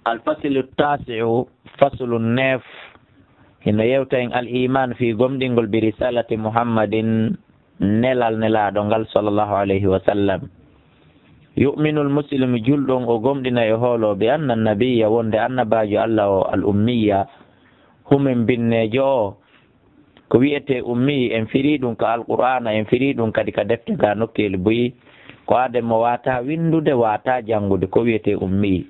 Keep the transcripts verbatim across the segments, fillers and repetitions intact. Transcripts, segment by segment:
Al fasilu tasi'u, faslu neuf, hino yewta en al iman fii gomɗingol bi risalati Muhammadin, nelal nelaaɗo ngal, sallallahu alayhi wa sallam. Yu'minul muslimu, julɗo on o gomɗina e hoolo, bi anna nabiyya, wonde annabaajo Allah o, al ummiya, humen binneejo o, ko wi'etee ummi, en firii ɗum ka Alqur'aana, en firii ɗum kadi ka defte ga nokkeeli buyi. Ko aaden mo waataa winndude, waataa janngude, ko wi'etee ummi.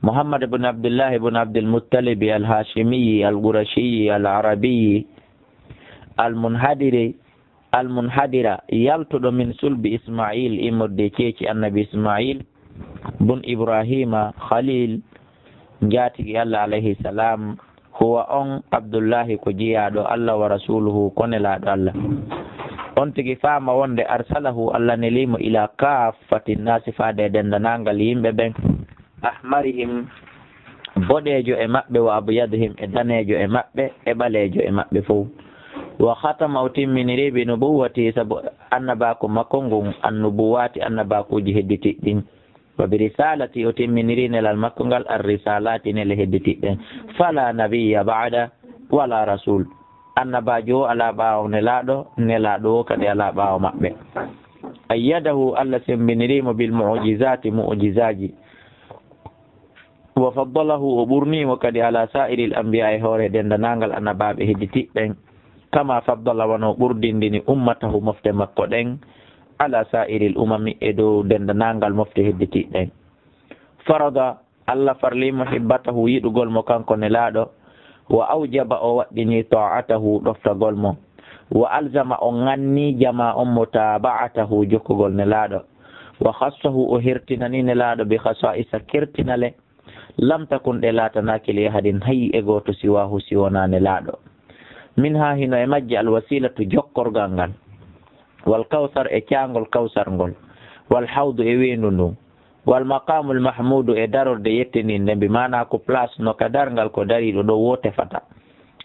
Muhammad ibn Abdullah ibn Abdul Muttalibi al Hashimiyi al Qurashiyi al Arabiyi al Munhadiri, al Munhadira, yaltuɗo min sulbi Ismail, immorde ceeci Annabi Ismail, bun Ibrahima Khalil, njaatigi Allah alayhi salam, huwa on Abdullahi ko jiyaaɗo Allah wa rasuluhu ko nelaaɗo Allah. On tigi faama wonde arsalahu, Allah neliimo ila kaffati nnaasi, faade e denndanangal yimɓe ɓen. Ahmarihim, boɗeejo e maɓɓe, wa abyadihim, e daneejo e maɓɓe, e ɓaleejo e maɓɓe fow. Wa khatama, o timminiri bi nubuwwati, sabu annabaaku makko ngun, annubuwaati, annabaakuuji hedditiɗɗi ɗin. Wa bi risalati, o timminiri nelal makko ngal, ar risalati, nele hedditiɗɗe. Fala nabiyya ba'da, wala rasul. Annabaajo o alaa ɓaawo nelaaɗo, nelaaɗo o kadi alaa ɓaawo maɓɓe. Ayyadahu, Allah semmbiniri mo bil mu'jizati, mu'jizaaji. Wa faddalahu, o ɓurni mo kadi ala sa'iril anbiya, e hoore denndanangal annabaaɓe hedditiɓɓen. Kama faddala, wano ɓurdindini ummatahu, mofte makko ɗen, ala sa'iril umami, e dow denndanangal mofte hedditiɗɗen. Farada, Allah farli mo hibbatahu, yiɗugol mo kanko nelaaɗo. Wa awjaba, o waɗɗini ta'atahu, ɗoftagol mo. Wa alzama, o ŋanni jamaa on mutaba'atahu, jokkugol nelaaɗo. Wa khassahu, o hertinani nelaaɗo bi khasa'isa, kertinale. Lam takun, ɗe laatanaaki li ahadin, hay e gooto, siwahu, si wonaa nelaaɗo. Min ha, hino e majje al wasilatu, jokkorgal ngal. Wal kawsar, e caangol kawsar ngol. Wal hawdu, e weendu ndun. Wal maqamul mahmudu, e darorde yettininde, bi maana ko place no ka darngal ko dariiɗo ɗo wo tefata.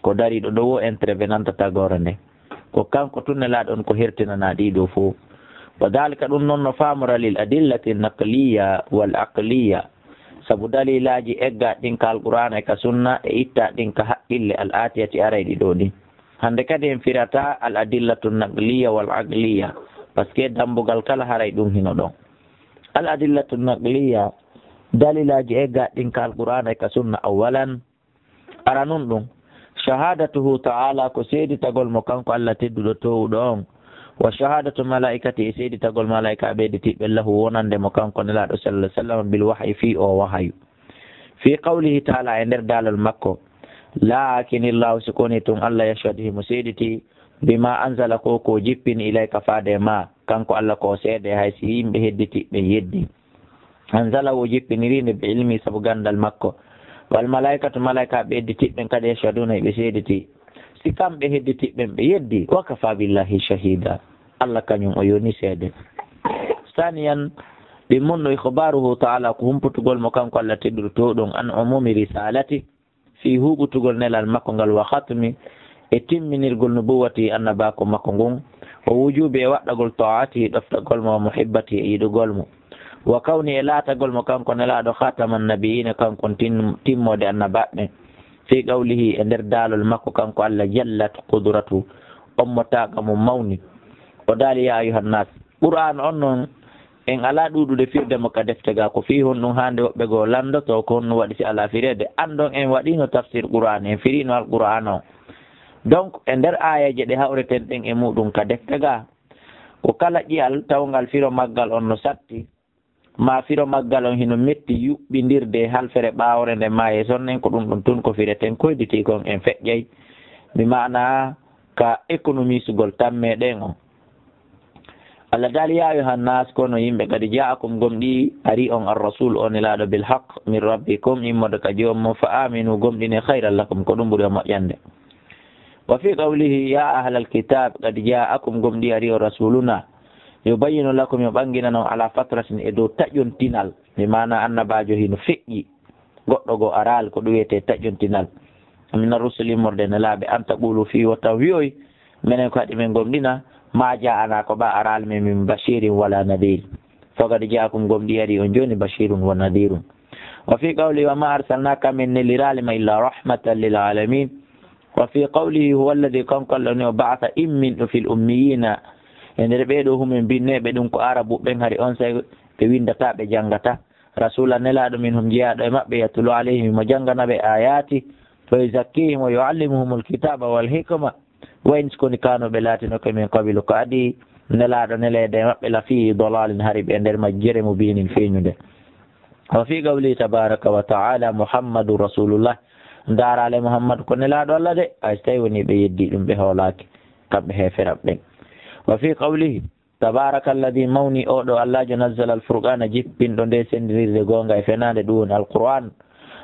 Ko dariiɗo ɗo wo intervenanta tagoore nde. Ko kanko tun nelaaɗo on ko hertinanaa ɗii ɗoo fow. Wa dhalika, ɗum noon no faamora lil adillati naqliya wal aqliya. Sabu dalilaaji eggaaɗi ɗin ka Alqur'aana e ka Sunna e ittaaɗi ɗin ka haqqille al aatiyati arayɗi ɗoo ɗin. Hannde kadi en firata al adillatu naqliya wal aqliya, parce que dambugal kala haray ɗum hino ɗon. Al adillatu naqliya, dalilaaji eggaaɗi ɗin ka Alqur'aana e ka Sunna, awwalan, aranun ɗum, shahadatuhu ta'ala, ko seeditagol mo kanko Allah tedduɗo toowuɗo on, wa shahadatu malaikati, e seeditagol malaikaaɓe hedditiɓɓe lahu, wonande mo kanko Nelaaɗo sallallahu alaihi wasallam, bil wahyi, fii o wahayu. Fi qawlihi ta'ala, e nder daalol makko, lakinillahu, si ko woni tun Allah, yashhadu, himo seediti, bima anzala, ko ko jippini, ilayka, faade e ma, kanko Allah, ko seede, hay si yimɓe hedditiɓɓe yeddi. Anzala, o jippiniri nde bi ilmi, sabu gandal makko. Wal malaikatu, malaikaaɓe hedditiɓɓen kadi, yashhaduna, ɓe seediti. Si kamɓe hedditiɓɓen ɓe yeddi, wa kafa billahi shahida. Allah kañum o yoni seede. Saniyan, ɗimmunɗo, ikhbaruhu ta'ala, ko humputugol mo kanko Allah tedduɗo to ɗum, an umumi risalati, fii huɓutugol nelal makko ngal, wa khatmi, e timminirgol nubuwati, annabaaku makko ngun, wa wujubi, e waɗɗagol ta'ati, ɗoftagol mo, wa muhibbati, e yiɗugol mo, wa kawni, e laatagol mo kanko nelaaɗo, khataman nabiyina, kanko tin-, timmoode annabaaɓe, fii qawlihi, e nder daalol makko kanko Allah, jallat qudratu, on mo taaga mum mawni. O daali, ya ayyuhan nas, Qur'aan on non, en alaa ɗuuɗude firde mo ka defte ga, ko fii honɗum haande woɓɓe goo lanndotoo, ko honɗum waɗi si alaa fireede? Anndon en waɗiino tafsir Qur'aan, en firiino Al Qur'aan on. Donc, e nder aayeeje ɗe hawreten ɗen e muɗum ka defte ga, ko kala ƴi'al tawngal firo maggal on no satti, maa firo maggal on hino metti yuɓɓindirde e halfere ɓaawore nde maaye sonnen, ko ɗum ɗum tun ko fireten, ko hedditii kon en feƴƴay. Mi maana ka économisugol tammee ɗen on. Allah daali, ya ayyuhan nas, kono yimɓe, qad ja'akum, gomɗii arii on, ar rasul, o nelaaɗo, bil haqq min rabbikum, immorde ka joomum, fa aminu, gomɗinee, khayran lakum, ko ɗum ɓuri on moƴƴande. Wa fi qawlihi, ya ahlal kitab, qad ja'akum, gomɗii arii on, rasuluna, yubayyinu lakum, yo ɓanginan on, ala fatratin, e dow taƴontinal, mi maana annabaajo hino feƴƴi. Goɗɗo goo araali, ko ɗum wiyetee taƴontinal. Mina rusuli, immorde nelaaɓe, an taqulu, fii wota wi'oy, menen ko haɗi men gomɗina, ma ja'ana, ko ɓa araali men, min bashirin wala nadhir. Faqad ja'akum, gomɗii arii on jooni, bashirun wa nadhirun. Wa fi qawli wa ma arsalnaka, min neliraali ma illa rahmatan lil alamin. Wa fi qawlihi huwa alladhi, kanko Allah ni o ba'atha immin ɗo fil ummiyina, e nder ɓee ɗo humen binneeɓe ɗum ko Arabu ɓen, hari on say ɓe winndata ɓe janngata. Rasulan nelaaɗo minhum jeyaaɗo e maɓɓe, yatlu alayhim mo janngana ɓe ayati, wa yuzakkihim wa yuallimuhumul kitaba wal hikma. Wa in sikoni kanu ɓe laatinoke min qabilu ko adi nelaaɗo neleede e maɓɓe la fi dalalin hari ɓe nder majjere mubinin feeñunde. Wa fi qawlihi tabaraka wa ta'ala Muhammadu rasulullah, ndaaraale Muhammadu ko nelaaɗo Allah de, hay so tawi woni ɓe yeddi ɗum ɓe hoolaaki kamɓe heeferaɓe ɓen. Wa fi qawlihi tabaraka alladhi, mawni oɗo Allaajo, nazzala alfurqana, jippinɗo nde senndirirde goonga e fenaande, ɗum woni alquran,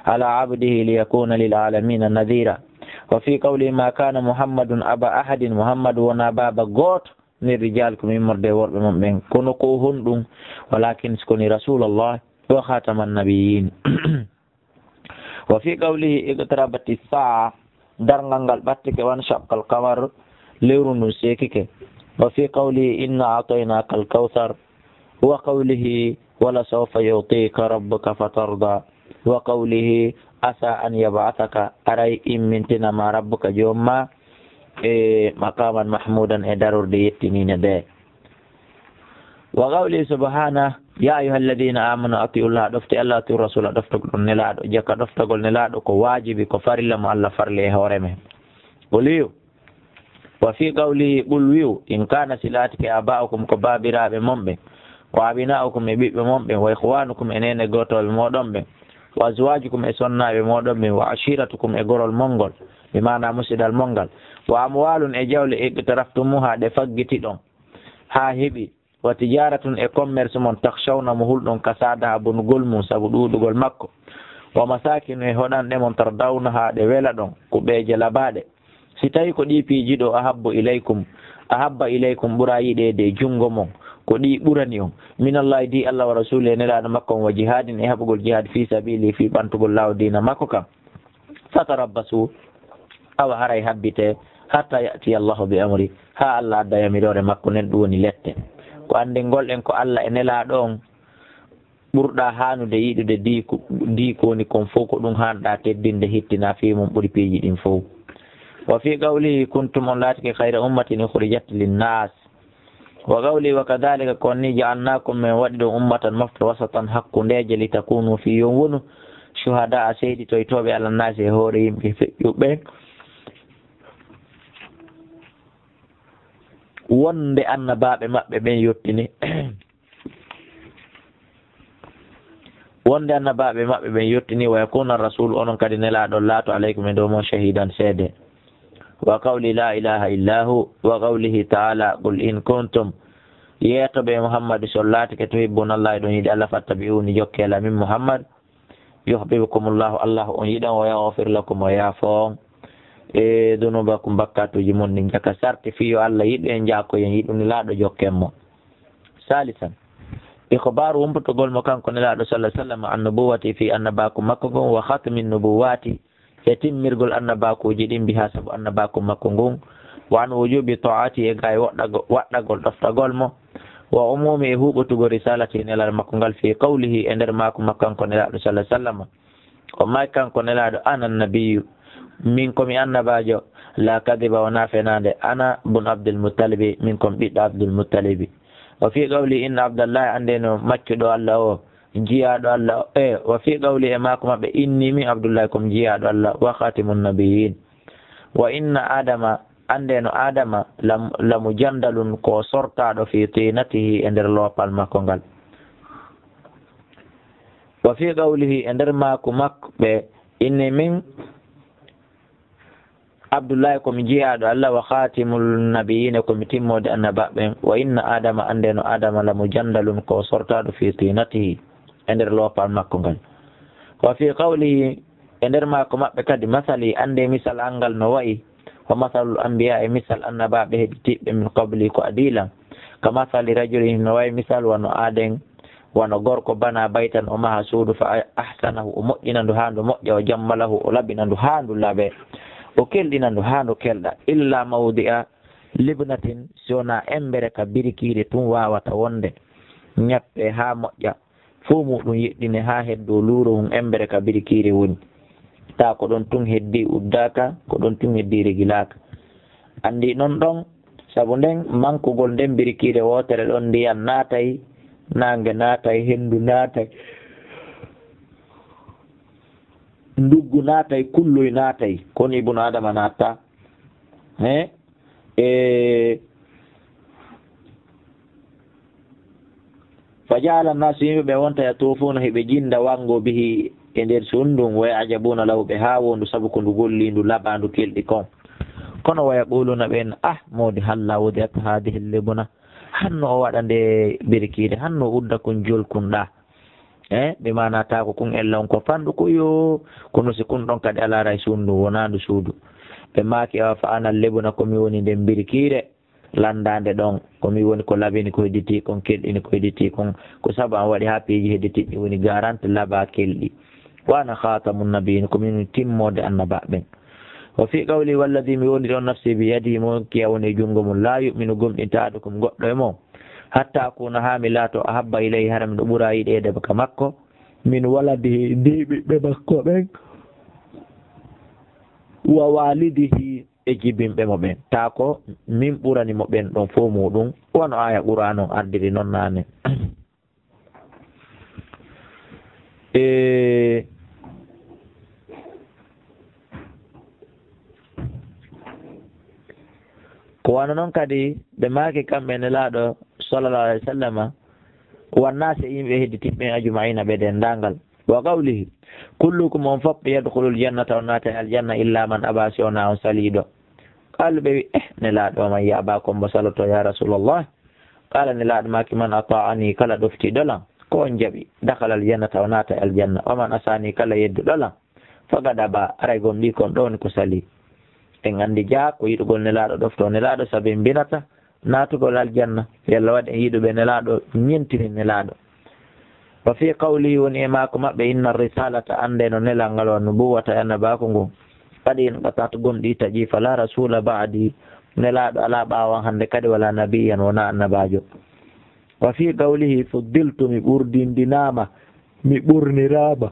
ala abdihi liyakuna lil alamina nadhira. Wa fi qawlihi ma kana Muhammadun aba ahadin, Muhammadu wona baaba gooto min rijalikum, immorde e worɓe mon ɓen, kono ko honɗum, walakin sikoni rasulallah wa khataman nabiyyin. Wa fi qawlihi iqtarabati saa, darngal ngal ɓattike, wan shaqqal qamar, lewru ndun seekike. Wa fi qawlihi inna a'taynaka al kawthar. Wa qawlihi wala sawfa yu'tika rabbuka fatarda. Wa qawlihi asa an yab'athaka, aray immintina ma rabbuka joom ma e maqaman mahmudan, e darorde yettininde nde. Wa qawli subhana, ya ayuha alladhina amanu atiu llah, ɗofte Allah, atiu rasula, ɗoftogol nelaaɗo. Jaka ɗoftogol nelaaɗo ko waajibi, ko farilla mo Allah farli e hoore men. Qul wi'u, wa fi qawlihi qul wi'u, in kana si laatike aba'ukum ko baabiraaɓe mon ɓen, wa abna'ukum e ɓiɓɓe mon ɓen, wa ikhwanukum e neene gootooɓe mooɗon ɓen, wa azwajukum e sonnaaɓe mooɗon ɓen, wa ashiratukum e gorol mon ngol, bi maana musidal mon ngal, wa amwalun e jawle, iqtaraftumuha ɗe faggitiɗon haa heɓi, wa tijaratun e commerce mon, takhshawna mo hulɗon kasadaha bonugol mum sabu ɗuuɗugol makko, wa masakinu e hoɗanɗe mon, tardawnaha ɗe wela ɗon, kuɓeeje labaaɗe. Si tawi ko ɗii piiji ɗo, ahabbu ilaykum, ahabba ilaykum ɓura yiɗeede e junngo mon, ko ɗii ɓurani on, minallahi di Allah wa rasuli e nelaaɗo makko on, wa jihadin e haɓugol jihad fi sabili fii ɓantugol laawo diina makko kan. Fatarabbasu, awa haray habbite, hatta ya'tiya Allahu bi amri, haa Allah adda yamiroore makko nden, ɗum woni lette. Ko anndingol en ko Allah e nelaaɗo on ɓurɗa haanude yiɗude diiku, diiku woni kon fow ko ɗum haanɗa teddinde hittina fii mum ɓuri piiji ɗin fow. Wa fii qawlihi kuntum, on laatike khayra ummatin ukhrijat linnas. Wa qawli wa kadhalika, ko ni ja'alnakum, men waɗi ɗum ummatan mofte wasatan hakkundeeje, litakunu, fii yo on wonu shuhada'a seeditoytooɓe, ala nnaasi, e hoore yimɓe feƴƴuɓe, wonde annabaaɓe maɓɓe ɓen yottini. Wonde annabaaɓe maɓɓe ɓen yottini, wa yakuna rasulu, onon kadi nelaaɗo laato, alaykum, e dow mon, shahidan, seede. Wa qawli la ilaha illa hu, wa qawlihi ta'ala, qul in kuntum, yeeto ɓe Muhammadu, so laatike tuhibbuna Allah, eɗon yiɗi Allah, fattabi'uni, jokke la min Muhammad, yuhibbukumullahu, Allah on yiɗan, wa yaghfir lakum, o yaafo on e dunubakum, bakkatuuji mon ɗin. Jaka sarti fii yo Allah yiɗu en, jaakoyen yiɗu nelaaɗo, jokken mo. Salisan, ikhbaru, wumputugol mo kanko nelaaɗo sallallahu alaihi wasallam, an nubuwati, fii annabaaku makko ngon, wa khatmi nubuwati, e timmirgol annabaakuuji ɗin, biha, sabu annabaaku makko ngun, wa an wujubi ta'ati, e gaay woɗɗago-, waɗɗagol ɗoftagol mo, wa umumi, e huuɓutugol risalati, nelal makko ngal, fii qawlihi, e nder maaku makko kanko nelaaɗo sallallahu alaihi wasallam. O maaki kanko nelaaɗo, "Ana nabiyyu, min ko mi annabaajo, la kadiba, wonaa fenaande, ana bun Abdul Muttalibi, min ko mi ɓiɗɗo Abdul Muttalibi." Wa fii qawli, inna Abdallahi, anndeno maccuɗo Allah o, jiyaaɗo Allah o, e, wa fii qawli, e maaku maɓɓe, inni min Abdullahi ko mi jiyaaɗo Allah, wa khatimun nabiyyin. Wa inna Adama, anndeno Adama, lam-, lamu jandalun, ko sortaaɗo, fii tinatihi, e nder loopal makko ngal. Wa fii qawlihi, e nder maaku makko ɓe, inni min Abdullahi ko mi jiyaaɗo Allah, wa khatimul nabiyina, ko mi timmoode annabaaɓe ɓen, wa inna Adama, anndeno Adama, la mujandalun, ko sortaaɗo, fii tinatihi, e nder loopal makko ngal. Wa fii qawlihi, e nder maaku maɓɓe kadi, masali, annde misal an ngal no wa'i, wa masalul anbiya, e misal annabaaɓe heɓitiiɓe min qabli ko adii lan, ka masali rajulin, no wa'i misal wano aaden, wano gorko, bana baytan, o maha suudu, fa ahsanahu, o moƴƴina ndu haa ndu moƴƴa, o jammalahu, o labina ndu haa ndu laɓe, o kelɗina ndu haa ndu kelɗa, illa mawdi'a libnatin, si wonaa embere ka birikiire tun waawata wonde, ñappe haa moƴƴa, fof muɗum yeɗɗine haa heddoo luuro mum embere ka birikiire woni. Taa ko ɗon tun heddii uddaaka, ko ɗon tun heddii regilaaka. Anndi non ɗon, sabu nden mankugol nden birikiire wootere ɗon, ndiyan naatay, naange naatay, henndu naatay, nduggu naatay, kulloy naatay, kono ibnu Aadama naattaa. He? E, fa jaala naasu, yimɓe ɓe wonta yatuufuuna, hiɓe jinda wango bihi e nder suudu ndun, wa ya'jabuuna lahu, ɓe haa wondu sabu ko ndu golli, ndu laɓaa, ndu kelɗi kon. Kono wa yaquluuna, ɓen, ah, moodi halla wudi'at haadihi lebuna, hanno o waɗa nde birkiire, hanno udda kun jolkun ɗa. E, ɓe maana taa ko kun ella on ko fanɗu ko yo, kono si kun ɗon kadi alaa ray suudu, wonaa ndu suudu. Ɓe maaki, awa fa ana lebuna, ko mi woni nden birkiire. Lanndaande ɗon, ko mi woni ko labini ko hedditi kon, kelɗini ko hedditi kon, ko sabu an waɗi haa piiji hedditiiɗi woni garante laba kelɗi. Wa ana khatamun nabiyyin, ko min woni timmoode annabaaɓe ɓen. Wa fi qawli walladhi, mi woni ɗon nafsi bi yadihi, mo kiya woni e junngo mum, la yu'minu, gomɗinta ahadukum, goɗɗo e mon, hatta akuna, haa mi laato, ahabba ilayhi, hara miɗo ɓura yiɗeede ka makko, min waladihi, ndi ɓiɓɓe makko ɓen, wa walidihi, e jibinɓe mo ɓen. Taa ko min ɓurani mo ɓen ɗon fof muɗum, wano aaya Qur'aan on ardiri non naane. E, ko wano non kadi ɓe maaki kamɓe Nelaaɗo sallallahu alaihi wasallama, wannaasi, e yimɓe hedditiiɓe ɓen, ajma'iina, ɓe denndaangal. Wa qawlihi, kullukum, on fof, yadkhulul jannata, on naata aljanna, illa man aba, si wonaa on saliiɗo. Qaalu, ɓe wi, eh, Nelaaɗo, wa man ya'ba, ko hombo saloto, ya Rasulallah? Qaala, Nelaaɗo maaki, man ata'ani, kala ɗoftiiɗo lan, ko on jaɓi, dakhala aljannata, o naata aljanna, wa man asani, kala yedduɗo lan, faqad aba, aray gomɗii kon ɗoo woni ko salii. En anndi jaa ko yiɗugol Nelaaɗo ɗoftoo Nelaaɗo sabi en mbinata naatugol aljanna, yalla waɗi en yiɗuɓe Nelaaɗo, ñentini Nelaaɗo. Wa fi qawlihi, woni e maako maɓɓe, inna risalata, annde no nelal ngal, wa nubuwata, e annabaaku ngun, qad inqata'at, gomɗii taƴii, fala rasula ba'di, Nelaaɗo alaa ɓaawo an hannde kadi, wala nabiyyan, wonaa annabaajo. Wa fi qawlihi, fuddiltu, mi ɓurdindinaama, mi ɓurniraama.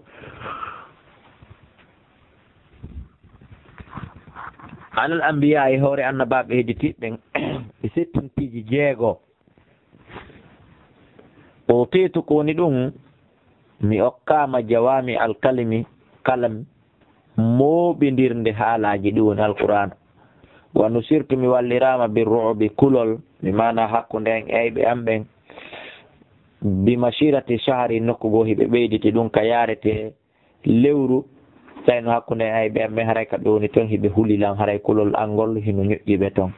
Alal anbiya, e hoore annabaaɓe hedditiiɓe ɓen, e settin piiji jeego. Utiitu, ko woni ɗum, mi okkaama jawami alkalimi, kalam, mooɓindirnde haalaaji, ɗum woni Alqur'aana. Wa nusirtu, mi walliraama, bi ru'bi, kulol, mi maana hakkunde en e ayɓe am ɓen, bi mashirati shahri, nokku goo hiɓe ɓeyditi ɗum ka yaarete lewru, tawi no hakkunde en e ayɓe am ɓen, haray ka ɓe woni ton hiɓe huli lan, haray kulol an ngol hino ñoƴƴi ɓe ton.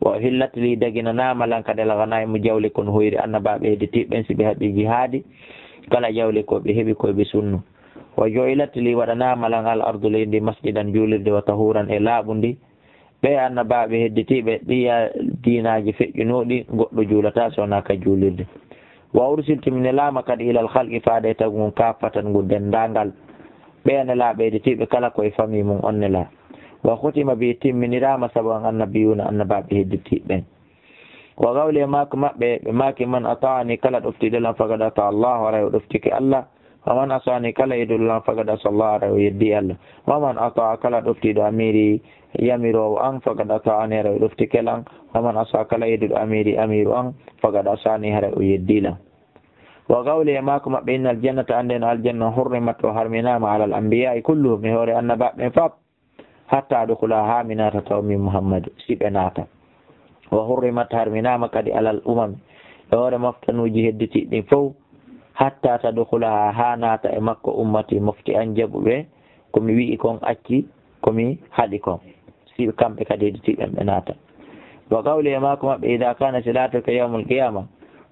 Wa uhillat li, daginanaama lan kadi, al ghanaimu, jawle kon hoyri annabaaɓe hedditiiɓe ɓen, si ɓe haɓi jihaadi, kala jawle ko ɓe heɓi ko ɓe sunnu. Wa ju'ilat li, waɗanaama lan, al ardu, leydi ndi, masjidan, juulirde, wa tahuran, e laaɓundi. Ɓee annabaaɓe hedditiiɓe, ɗiya diinaaji feƴƴunooɗi, goɗɗo juulataa so wonaa ka juulirde. Wa ursiltu, mi nelaama kadi, ilal khalqi, faade e tagu ngun, kaaffatan, ngu denndaangal. Ɓee nelaaɓe hedditiiɓe kala ko e famii mum on nelaa. Wa khutima bi, timminiraama sabu an, annabiyuuna, annabaaɓe hedditiiɓe ɓen. Wa qawli, e maaki maɓɓe, ɓe maaki, man ata'ani, kala ɗoftiiɗo lan, faqad ata Allah, haray o ɗoftike Allah. Wa man asani, kala yedduɗo lan, faqad asa Allah, haray o yeddi Allah. Wa man ata'a, kala ɗoftiiɗo amiri, yamiroowo an, faqad ata'ani, haray o ɗoftike lan. Wa man asa, kala yedduɗo amiri, amiru an, faqad asani, haray o yeddi lan. Wa qawli, e maaki maɓɓe, innal jannata, annden aljanna, hurrimat, o harminaama, alal anbiya'i kulluhum, e hoore annabaaɓe ɓen fop. Hatta adkhulaha, haa mi naata taw min Muhammadu, si ɓe naata. Wa hurrimat, harminaama kadi, alal umami, e hoore moftanuuji hedditiiɗi ɗin fow. Hatta tadkhulaha, haa naata e makko, ummati, mofte an jaɓuɓe, ko mi wi'i kon acci, ko mi haɗi kon. Si kamɓe kadi hedditiiɓe ɓen ɓe naata. Wa qawli, e maako maɓɓe, idha kana, si laatoke yawmul qiyama,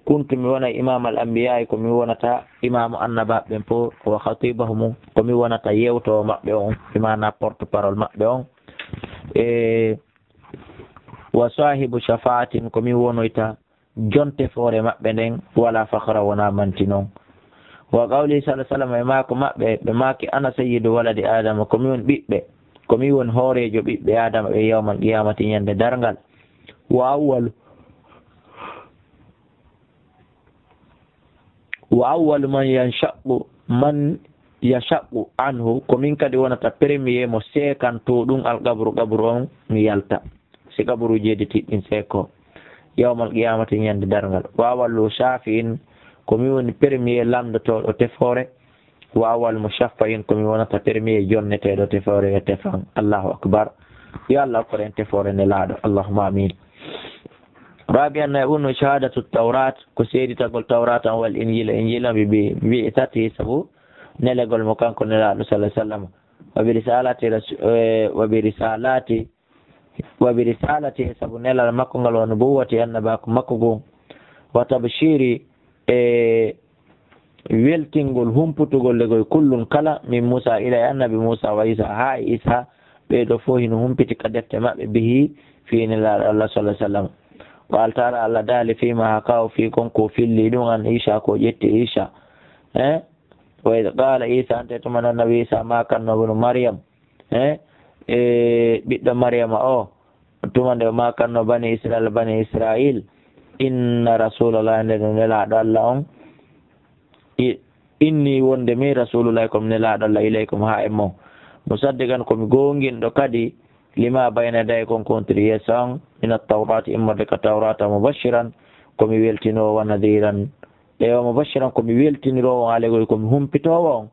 kuntu, mi wona imamal anbiya'i, ko mi wonata imaamu annabaaɓe ɓen fow, wa khatibahum, ko mi wonata yewtoowo maɓɓe on, bi maana porte parole maɓɓe on, e wa sahibu shafa'atin, ko mi wonoyta jonte foore maɓɓe nden, wala fakhra, wona manti non. Wa qawli sallallahu alaihi wasallam, e maako maɓɓe, ɓe maaki, ana sayyidu waladi Adama, ko mi woni ɓiɓɓe, ko mi woni hooreejo ɓiɓɓe Adama ɓe yawmal qiyamati, ñande darngal. Wa awwalu Wa awwalu man yanshaqqu, man yanshaqqu anhu, ko min kadi wonata premier mo seekanto ɗum alqabru, qabru on mi yalta. Si qabru jeediti ɗin seeko. Yawmal qiyamati, ñande darngal. Wa awwalu shafi'in, ko min woni premier lamndotooɗo tefoore. Wa awwalu mushaffa'in, ko min wonata premier jonneteeɗo tefoore e tefan. Allahu akbar. Yo Allah okkor en tefoore Nelaaɗo. Allahumma amin. Rabi'an, nayi ɓun, shahadatu Tawrat, ko seeditagol Tawrata on, wal Injila, Injila, bi, bi, bi isati, sabu nelegol mo kanko Nelaaɗo sallallahu alaihi wasallam. Wa bi risalati ras-, eh, wa bi risalati, wa bi risalati, sabu nelal makko ngal, wa nubuwati, annabaaku makko ngun. Wa tabshiri, e weltingol, humputugol legoy, kullun kala, min Musa, ila e annabi Musa, wa Isa, haa e Isa, ɓee ɗoo fow hino humpiti ka defte maɓɓe, bihi, fii Nelaaɗo Allah sallallahu alaihi wasallam. Wa qala ta'ala, Allah daali, fii ma hakahu, fii kon ko filli ɗum, an Isa, ko ƴetti Isa. Eh? Wa idh qala Isa, ante tuma non nabi Isa maakanno ibnu Maryam, eh? E ɓiɗɗo Maryama o, tuma nde o maakanno bani Israil, bani Israil, inna rasulallah, nde no Nelaaɗo Allah on, i-, inni, wonde min rasulullahi, ko mi Nelaaɗo Allah, ilaykum, haa e mon, musaddiqan, ko mi goonginɗo kadi, lima bayna yadayya, kon ko wontiri yeeso an, min at-tawrati, immorde ka Tawrata, mubashiran, ko mi weltinoowo, wa nadhiran, e wa mubashiran, ko mi weltiniroowo on, alaykum, ko mi humpitoowo on,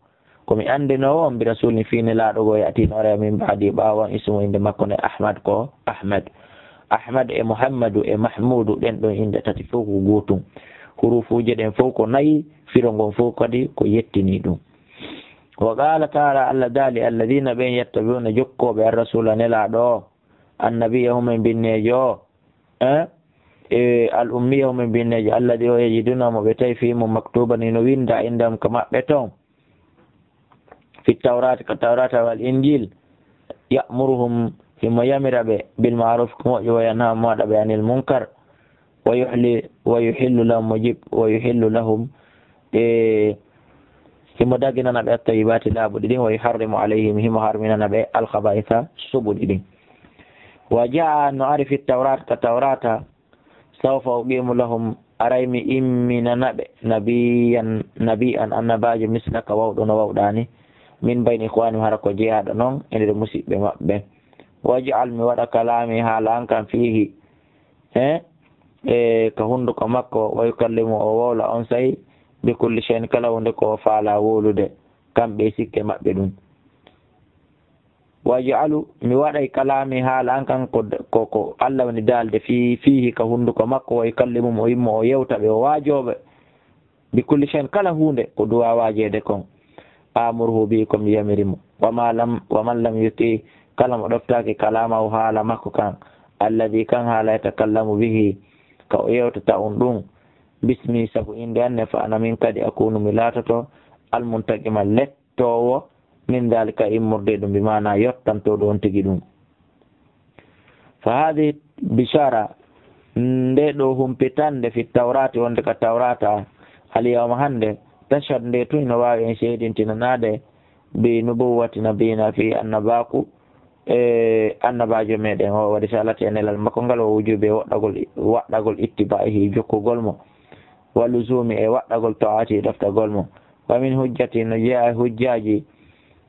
ko mi anndinoowo on, bi rasulin, fii Nelaaɗo goo, ya'ti, no aroya, min ba'di, ɓaawo an, ismuhu, innde makko nde, Ahmad, ko Ahmad. Ahmad e Muhammadu e Mahmudu, ɗen ɗon innde tati fow ko gootum. Huruufuuje ɗen fow ko nayi, firo ngon fow kadi ko yettinii ɗum. Wa qala ta'ala, Allah daali, alladhina, ɓen, yattabi'una, jokkooɓe, ar-rasula, Nelaaɗo o, annabiyya, humen binneejo o, eh? E al-ummiyya, humen binneejo, alladhi, o, yajiduna, mo ɓe tawi, fii mum, maktuban, hino winnda, indahum, ka maɓɓe ton, fi tawrati, ka Tawrata, wal Injil, ya'muruhum, himo yamira ɓe, bil ma'ruf, ko moƴƴo, wa yanha, mo waɗa ɓe, anil munkar, wa yuhli-, wa yuhillu lahum, mo jip-, wa yuhillu lahum, e himo daginana ɓe, at-tayyibati, laaɓuɗi ɗin, wa yuharrimu alayhim, himo harminana ɓe, al-khaba'itha, suɓuɗi ɗin. Wa jaa, no ari, fi tawrat, ka Tawrata, sawfa uqimu lahum, aray mi imminana ɓe, nabiyyan, nabiyan, annabaajo, mislaka, wawɗo no wawɗaa ni, min bayni ikhwanihim, hara ko jeyaaɗo non e nder musiɓɓe maɓɓe. Waj'al, mi waɗa, kalaami, haala an kan, fiihi, he, e ka hunduko makko, wa yukallimu, o wowla, onsay, bi kulli shay'in, kala huunde ko o faalaa wowlude, kamɓe e sikke maɓɓe ɗum. Waj'alu, mi waɗay, kalaami, haala an kan, ko, ko, ko Allah woni daalde fii, fiihi, ka hunduko makko, wa yukallimuhum, o immo, o yewta ɓe, o waajoo ɓe, bi kulli shay'in, kala huunde ko duwaa waajeede kon. Amurhu bi, ko mi yamiri mo. Wa ma lam, wa man lam yuti, kala mo ɗoftaaki, kalaamahu, haala makko kan, alladhi, kan haala, yatakallamu bihi, ka o yewtata on ɗum, bismi, sabu innde an nde, fa ana, min kadi, akunu, mi laatoto, al muntaqima, let toowo, min daalika, immorde ɗum, bi maana yottantooɗo on tigi ɗum. Fa haadihi bishara, nde ɗo humpitande, fi tawrati, wonde ka Tawrata, al yawma, hannde, tashhad, nde tun no waawi en seedintinanaade, bi nubuwwati nabiyina, fi annabaaku, e annabaajo meɗen o, wa risalati, e nelal makko ngal, o wujubi, e waɗɗagol, waɗɗagol ittibaa'ihi, jokkugol mo, wa luzumi, e waɗɗagol ta'ati, ɗoftagol mo. Wa min hujjati, no jeyaa e hujjaaji,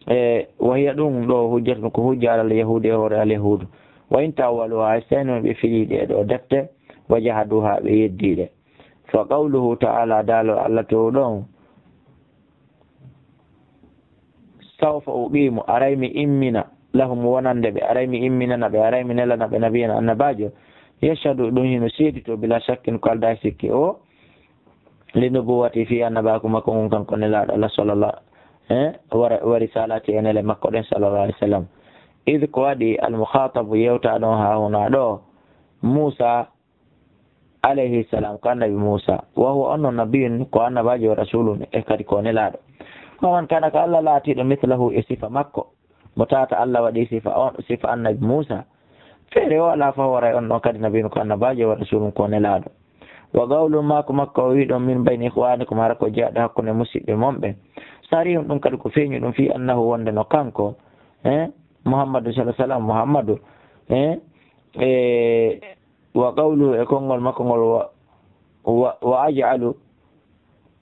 e wa hiya, ɗum ɗo hujjatun ko hujja, alal yahudi, e hoore al yahudu. Wa in ta'awwaluha, hay so tawii ɓe filii ɗee ɗoo defte, wa jahaduha, ɓe yeddii ɗe. Fa qawluhu ta'ala, daalol Allah towɗo on, sawfa uqimu, aray mi immina, lahum, wonande ɓe, aray mi imminana ɓe, aray mi nelana ɓe, nabiyyan, annabaajo, yashhadu, ɗum hino seeditoo, bila shakkin, ko aldaa e sikke, o, li nubuwwati, fii annabaaku makko ngun, kanko Nelaaɗo Allah, sallallahu, eh, wa, wa risalati, e nele makko ɗen, sallallahu alaihi wasallam. Id, ko waɗi, al mukhatabu, yewtaaɗo on, haa hunaa ɗoo, Muusa, alayhi salam, ko annabi Muusa. Wa huwa, on non, nabiyyun, ko annabaajo, wa rasulun, e kadi ko nelaaɗo. Wa man kana, ko Allah laatiiɗo, mithlahu, e sifa makko. Mo tawata Allah waɗi sifa on, sifa annabi Muusa. Feere o alaa, fa huwa, aray on ɗon kadi, nabiyyun, ko annabaajo, wa rasulun, ko nelaaɗo. Wa qawlu, maaku makko o wi'i ɗon, min bayni ikhwanikum, hara ko jeyaaɗo hakkunde musiɓɓe mon ɓen. Sarihun, ɗum kadi ko feeñi ɗum, fii annahu, wonde no kanko, eh, Muhammadu, sallallahu alaihi wasallam, Muhammadu, eh, e wa qawluhu, e konngol makko ngol, wa, wa, wa aj'alu,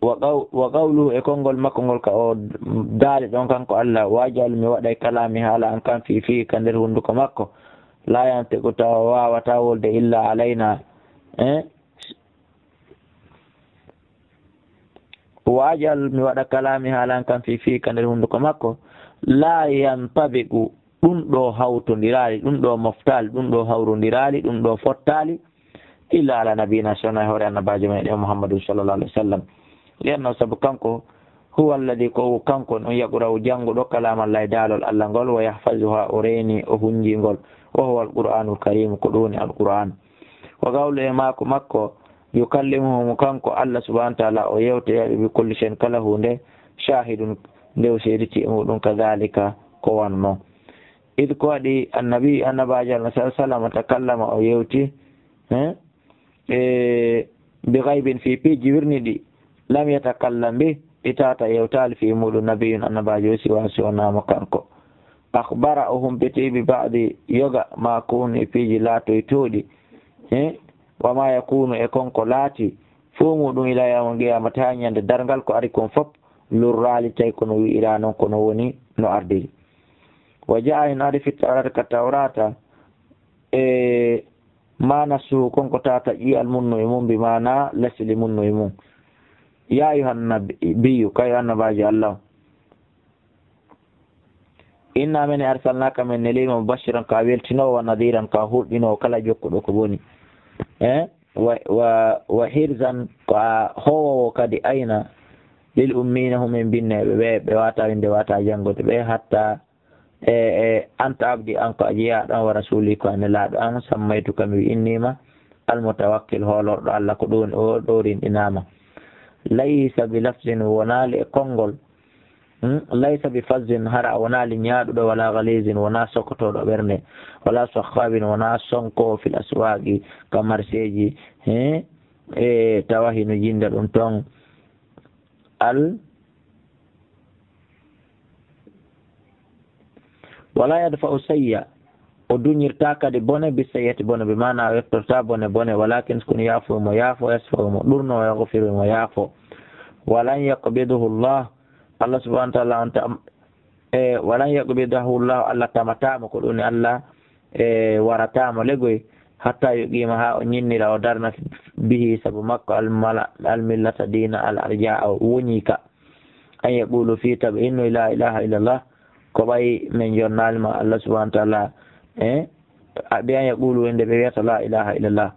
Wa qaw-, wa qawluhu, e konngol makko ngol ka o daali ɗon kanko Allah, "Wa aj'al", mi waɗay, "kalaami", haala an kan, "fii, fii", ka nder hunnduko makko, "laa yantiqu", tawa o waawataa wolde, "illaa alaynaa", eh? "Wa aj'al", mi waɗa, "kalaami", haala an kan, "fii, fii", ka nder hunnduko makko, "laa yantabiqu", ɗum ɗo hawtondiraali, ɗum ɗo moftaali, ɗum ɗo hawrondiraali, ɗum ɗo fottaali, "illaa alaa nabiyyinaa", so wonaa e hoore annabaajo meɗen Muhammadu sallallaahu alayhi wa sallam. "Li annahu", sabu kanko, "huwa alladii", ko kanko on, "yaqra'u", jannguɗo, "kalaamallaahi", daalol Allah ngol, "wa yahfazuhaa", o reeni, o hunjii ngol, "wa huwa al-Qur'aanul Kariim", ko ɗum woni Al-Qur'aan. "Wa qawluhu", e maaku makko, "yukallimuhum", kanko Allah subhaanahu wa ta'aalaa, o yewtoyay ɓe, "bi kulli shay'in", kala huunde, "shaahidun", nde o seeditii e muɗum, "kadhaalika", ko wano non. "Id", ko waɗi, "annabi", annabaajo Allah sallallaahu alayhi wa sallam, "takallama", o yewti, eh, e, "bi ghaybin", fii piiji wirniɗi, "lam yatakallam bihaa", ɗi tawata yewtaali fii muɗum, "nabiyyun", annabaajo, "siwaahu", si wonaa mo kanko. "Akhbara", o humpiti, "bi ba'di", yoga, "maa kuunu", e piiji laatoytooɗi, eh, "wa maa yakuunu", e kon ko laatii, fuu muɗum, "ilaa yawmil qiyaamati", haa ñande darngal, ko ari kon fof lurraali, tawi ko no wi'iraa non, ko no woni, no ardiri. "Wa jaa'a", hino ari, "fit tawraati", ka Tawraata, e, "maa nassuhu", kon ko tawata ƴi'al mum no e mum, bi maanaa lesli mum no e mum. "Yaa ayyuhan nabiyyu", kayo annabaajo Allah, "innaa", minen, "arsalnaaka", min neliima, "mubashiran", ka weltinoowo, "wa nadhiran", ka hurɗinoowo kala jokkuɗo ko boni. Eh? "Wa, wa, wa hirzan", ko a hoowoowo kadi ayna, "lil ummiina", humin binneeɓe ɓe, ɓe waawataa winnde, waawataa janngude ɓe, "hattaa", e, e, "anta abdii", an ko a jeyaaɗo am, "wa rasuulii", ko a nelaaɗo am, "sammaytuka", mi inniima, "al mutawakkil", hoolorɗo Allah, ko ɗum woni o ɗo rinɗinaama. "Laysa bi lafzin", wonaali e konngol, hmm? "Laysa bi fazzin", hara a wonaali ñaaɗuɗo, "wala ghalizin", wonaa sokotooɗo ɓernde, "wala sakhaabin", wonaa sonko, "fil aswaaqi", ka marseeji, he, e tawa hino jinnda ɗum ton. Al, "wala yadfa'u sayya", o duñirta kadi bone, "bi sayyati", bone, bi maanaa o yettorta bone, bone, "walakin", kono, "ya'fu", mo yaafo, "yasfahu", mo ɗurno, "wa yaghfiru", mo yaafo. "Walan yaqbidahu Allah", Allah subhaanahu wa ta'aalaa on tam-, e, "walan yaqbidahu Allah", Allah tamataamo, ko ɗum woni Allah, e, warataamo legoy, "hattaa yuqiima", haa o ñinnira, o darna, "bihi", sabu makko, "al mala-, al millata", diina, "al arjaa", o woñi ka. "An yaqulu", fii taɓe inno, "laa ilaaha illallah", ko ɓay min jonnaali ma Allah subhaanahu wa ta'aalaa, e, a, "bi an yaqulu", e nde ɓe wiyata, "laa ilaaha illallah".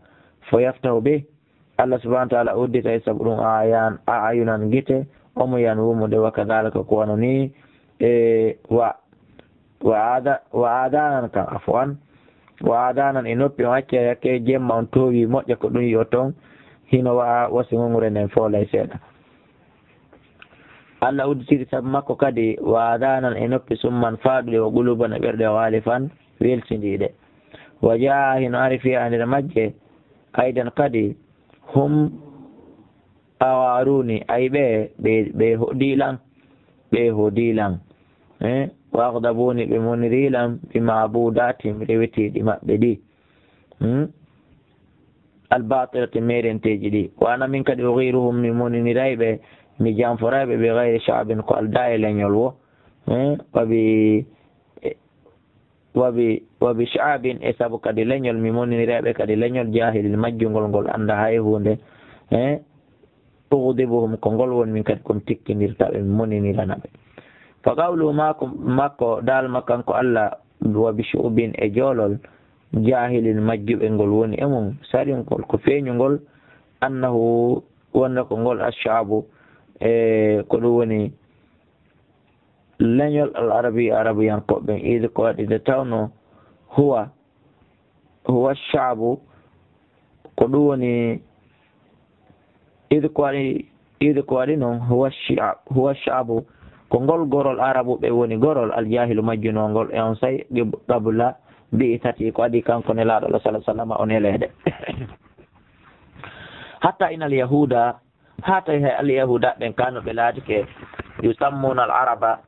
"Fa yaftahu bih", Allah subhaanahu wa ta'aalaa uddita e sabu ɗum, "ayan-, a ayunan", gite, "umuyan", wumude, "wa kadhaalika", ko wano nii, e, wa, wa aada-, "wa aadaanan", kan, afwan, "wa aadaanan", e noppi, on acca yakke jemma, on toowi moƴƴa ko ɗum yi'oton, hino wa'a wasi ŋuŋure nden foolay seeɗa. Allah udditiri sabu makko kadi, "wa aadaanan", e noppi, "summan", faaɗuɗe, "wa quluuban", e ɓerɗe, "ghulfan", welsindiiɗe. "Wa jaa'a", hino ari, "fii", e nder majje, "aydan", kadi, "hum aghdabuunii", ay ɓe, ɓe, ɓe hoɗii lan, ɓe hoɗii lan. Eh, "wa aghdabuunii", ɓe monirii lan, "bi ma'buudaatihim", rewitiiɗi maɓɓe ɗi. Hmm? "Al-baatilati", meerenteeji ɗi. "Wa ana", min kadi, "ughiiruhum", mi moniniray ɓe, mi janforay ɓe, "bi ghayri sha'bin", ko aldaa e leñol wo. Hmm? "Wa bi, e, wa bi, wa bi sha'bin", e sabu kadi leñol, mi moniniray ɓe kadi leñol, "jaahilin", majjungol, ngol anndaa hay huunde. Eh? "Ughdibuhum", ko ngol woni min kadi ko mi tikkindirta ɓe, mi moninirana ɓe. Fa qawluhu, maako, makko, daalol makko kanko Allah, "wa bi shu'bin", e joolol, "jaahilin", majjuɓe, ngol woni e mum, "sarihun", ko feeñungol, "annahu", wonde ko ngol, "ash-sha'bu", e ko ɗum woni leñol, "al-arabi", arabiyankooɓe ɓen, "idh", ko waɗi nde tawno, "huwa", "huwa ash-sha'bu", ko ɗum woni, "idh", ko waɗi, "idh", ko waɗi non, "huwa ash-sha'b-, huwa ash-sha'bu", ko ngol gorol arabuɓe woni gorol, "al-jaahilu", majjunongol, e on say, qib-, qabla bi'thati, ko adii kanko Nelaaɗo Allah, sallallahu alaihi wasallam, o neleede. "Hatta innal yahuuda", haa tawi hay al-yahuuda ɓen, "kaanu", ɓe laatike, "yusammuna al-araba",